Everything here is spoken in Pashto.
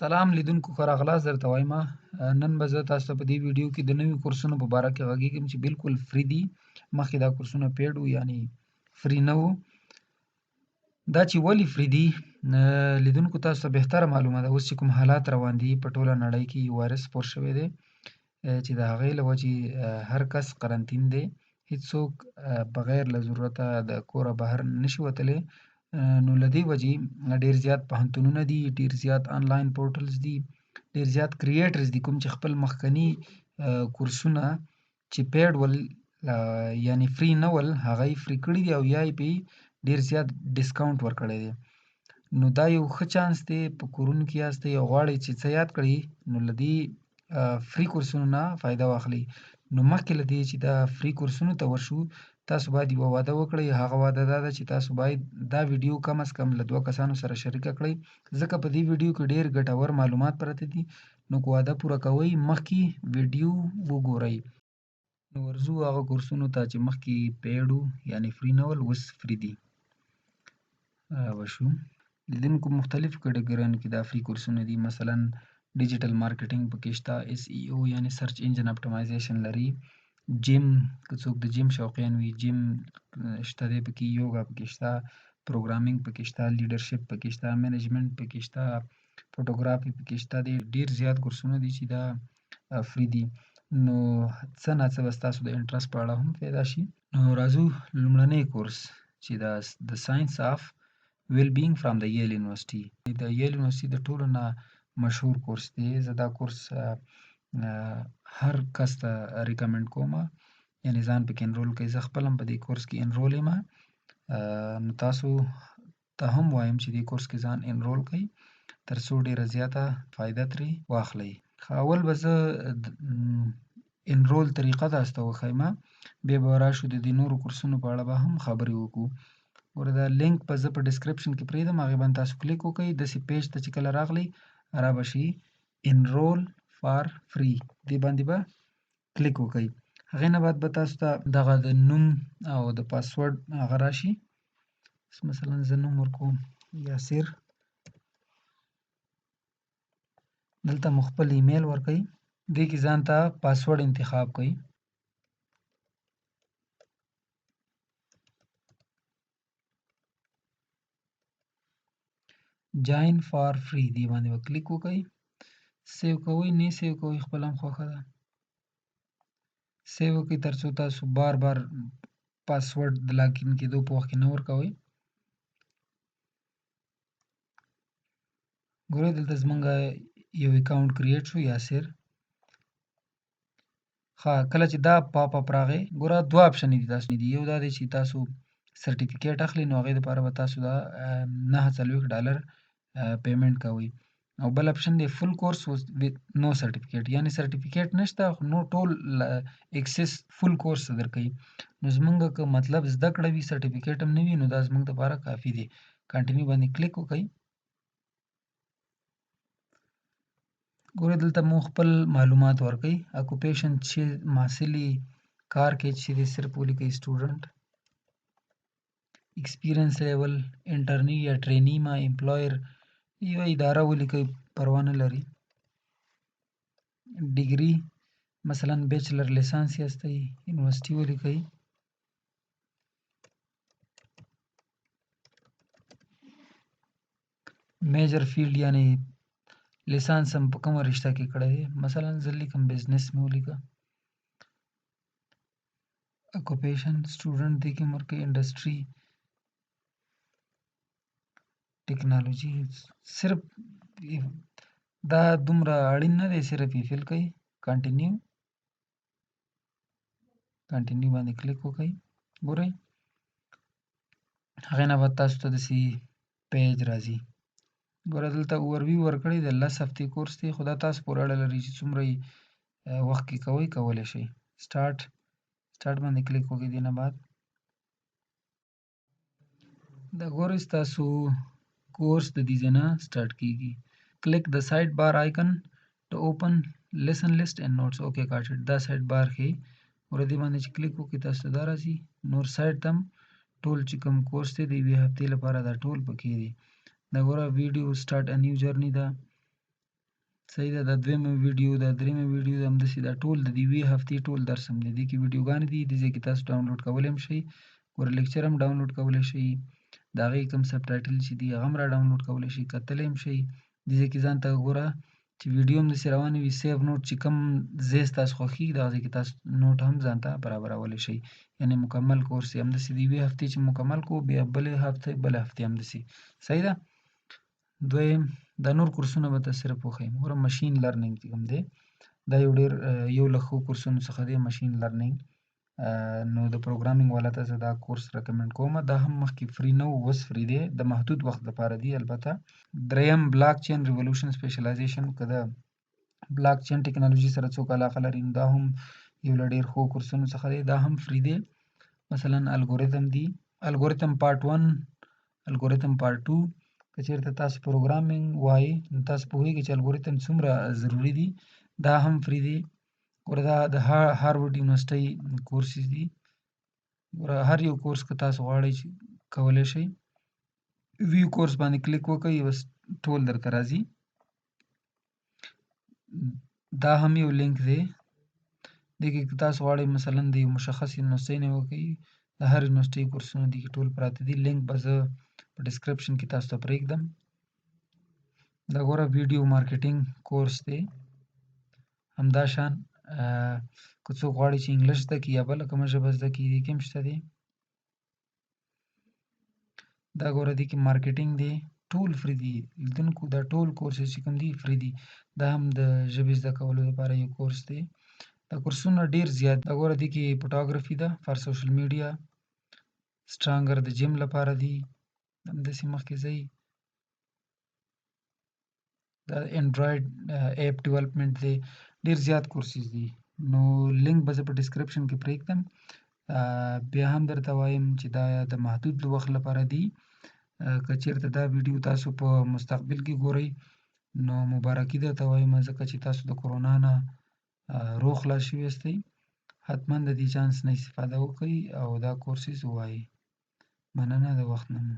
سلام لیدونکو، ښه راغلاست درته وایم. نن به زه تاسو ته په دې ویډیو کې د نوي کورسونو په باره کې غږیږم چې بالکل free دي. مخکې دا کورسونه paid وو، یعنی free نه وو. دا چې ولې free دي، لیدونکو تاسو ته بهتره معلومه ده. اوس چې کوم حالات روان دي په ټوله نړۍ کې، یو وایرس خپور شوی دی چې د هغې له وجې هر کس قرنطین دی، هیڅوک بغیر له ضرورته د کوره بهر نشي وتلی. نو له دې وجې ډېر زیات پوهنتونونه دي، ډېر زیات آنلاین portals دي، ډېر زیات creators دي کوم چې خپل مخکني کورسونه چې paid ول، یعنی free نه ول، هغه یې free کړي دي او یا یې پې ډېر زیات discount ورکړی دی. نو دا یو ښه چانس دی، په کورونو کې یاستئ او غواړئ چې څه یاد کړئ، نو له دې free کورسونو نه فایده واخلئ. نو مخکې له دې چې دا free کورسونو ته ورشو، تاسو باید یوه وعده وکړئ. هغه وعده دا ده چې تاسو باید دا ویډیو کم از کم له دوه کسانو سره شریکه کړئ، ځکه په دې ویډیو کې ډېر ګټور معلومات پراته دي. نو که وعده پوره کوئ، مخکې ویډیو وګورئ. نو ورځو هغه کورسونو ته چې مخکې paid وو، یعنی free نه ول، اوس free دي. به شو لیدونکو، مختلفو کټګوریانو کې دا free کورسونه دي. مثلا digital marketing پکې شته، SEO یعنی search engine optimization لري، gym، که څوک د gym شوقیان وي gym شته دی پکې، یوګا پکې شته، programming پکې شته، leadership پکې شته، management پکې شته، photography پکې شته دی. ډېر زیات کورسونه دي چې دا free دي. نو څه نا څه به ستاسو د interest په اړه هم پیدا شي. نو راځو لومړنی کورس چې دا د Science of Well-being from the Yale University. د Yale University د ټولو نه مشهور کورس دی. زه دا کورس هر کس ته recommend کوم، یعنی ځان پکې enroll کړئ. زه خپل هم په دې کورس کې enroll یم، نو تاسو ته هم وایم چې دې کورس کې ځان enroll کړئ تر څو ډېره زیاته فایده ترې واخلئ. اول به زه enroll طریقه تاسو ته وښیم، بیا به راشو د دې نورو کورسونو په اړه به هم خبرې وکړو. ګوره دا لینک به زه په description کې پرېږدم، هغې باندې تاسو کلیک وکړئ. داسې page ته چې کله راغلی را به شي enroll for free، دې باندې به کلیک وکړئ. هغې نه بعد به تاسو ته دغه د نوم او د پاسورډ هغه راشي. مثلا زه نوم ورکوم یاسر، دلته مو خپل ایمیل ورکړئ، دې کې ځان ته پاسورډ انتخاب کړئ. join for free دې باندې به کلیک وکړئ. save کوئ نه save کوئ خپل هم خوښه ده، save وکړئ تر څو تاسو بار بار پاسورډ د login کېدو په وخت کې نه ورکوئ. ګورئ دلته زمونږ یو account create شو یاسر. ښه، کله چې دا pop up راغی، ګوره دوه option دي تاسو دي. یو دا دی چې تاسو certificate اخلئ، نو هغې دپاره به تاسو دا $49 payment کوئ، او بل option دی full course with no certificate، یعنی certificate نشته خو نو ټول access full course ته درکوي. نو زمونږ که مطلب زده کړه وي certificate هم نه وي، نو دا زمونږ دپاره کافي دی. continue باندې کلیک وکړئ. ګورئ دلته مو خپل معلومات ورکړئ. occupation چې محصل کار کوي چې دی صرف ولیکئ student، experience level، internee یا trainee ما، employer یوه اداره ولیکئ پروا نه لري. degree مثلا bachelor لیسانس یاستئ، یونیورسټي ولیکئ. major field یعنی لیسانس هم په کومه رشته کې کړی دی، مثلا زه لیکم business مې ولیکه. occupation student دې کې هم ورکوي، industry، technology. صرف دا دومره اړین نه دی، صرف یې fill کړئ. continue، continue باندې کلیک وکړئ. ګورئ هغې نه بعد تاسو ته داسې page راځي. ګوره دلته overview ورکړی د 10 هفتې کورس دی، خو دا تاسو پورې اړه لري چې څومره یې وخت کې کوئ کولی شئ. start، start باندې کلیک وکړئ. دې نه بعد دا ګورئ ستاسو کورس د دې ځای نه start کیږي. Click the side bar icon to open lesson list and notes. Okay got it. دا side bar ښیي، ګوره دې باندې چې کلیک وکړئ تاسو ته دا راځي. نور side ته هم ټول چې کوم کورس دی د یوې هفتې لپاره دا ټول پکې دي. دا ګوره video start a new journey ده. صحیح ده. دا دویمه ویډیو ده، دریمه ویډیو ده، همداسې دا ټول د دې یوې هفتې ټول درس هم دی. دې کې ویډیوګانې دي، دې ځای کې تاسو ډاونلوډ کولی هم شئ. ګوره لیکچر هم ډاونلوډ کولی شئ، د هغې کوم سبټایټل چې دي هغه هم را ډاونلوډ کولی شئ، کتلی هم شئ. دې ځای کې ځان ته ګوره چې ویډیو هم داسې روانې وي، save note چې کوم ځای ستاسو خوښېږي دغه ځای کې تاسو note هم ځان ته برابرولی شئ. یعنې مکمل کورس یې همداسې د یوې هفتې چې مکمل کړو، بیا بلې هفتې بلې هفتې همداسې. صحیح ده. دویم دا نور کورسونه به تاسو صرف وښیم. ګوره machine learning چې کوم دی دا یو ډېر یو له ښو کورسونو څخه دی machine learning. نو د programming والا ته زه دا کورس recommend کوم. دا هم مخکې free نه و، اوس free دی، د محدود وخت لپاره دی البته. دریم blockchain revolution specialization، که د بلاک چین ټکنالوژي سره څوک علاقه لري نو دا هم یو له ډېر ښو کورسونو څخه دی، دا هم free دی. مثلا algorithm دی، algorithm part 1، algorithm part 2. که چېرته تاسو programming وایئ نو تاسو پوهېږئ چې algorithm څومره ضروري دي، دا هم free دی. ګوره دا د هاروارډ یونیورسټۍ courses دي. ګوره هر یو کورس که تاسو غواړئ چې کولی شئ view course باندې کلیک وکړئ، بس ټول درته راځي. دا هم یو لینک دی، دې کې که تاسو غواړئ مثلا د یو مشخص یونیورسټۍ نه وکړئ، د هر یونیورسټۍ کورسونه دي کې ټول پراته دي. لینک به زه په description کې تاسو ته پرېږدم. دا ګوره video marketing course دی. همدا شان که څوک غواړي چې English زده کړي یا بله کومه ژبه زده کړي دې کې هم شته دی. دا ګوره دې کې marketing دی، ټول free دي لیدونکو. دا ټول courses چې کوم دي free دي. دا هم د ژبې زده کولو لپاره یو کورس دی. دا کورسونه ډېر زیات. دا ګوره دې کې photography ده for social media، stronger د gym لپاره دي، همداسې مخکې ځئ. دا Android app development دی، ډېر زیات courses دي. نو لینک به زه په description کې پرېږدم. بیا هم درته وایم چې دا د محدود وخت لپاره دي. که چېرته دا ویډیو تاسو په مستقبل کې ګورئ نو مبارکي درته وایم، ځکه چې تاسو د کرونا نه روغ خلاص شوي یاستئ. حتما د دې چانس نه استفاده وکړئ او دا courses ووایئ. مننه د وخت نه مو.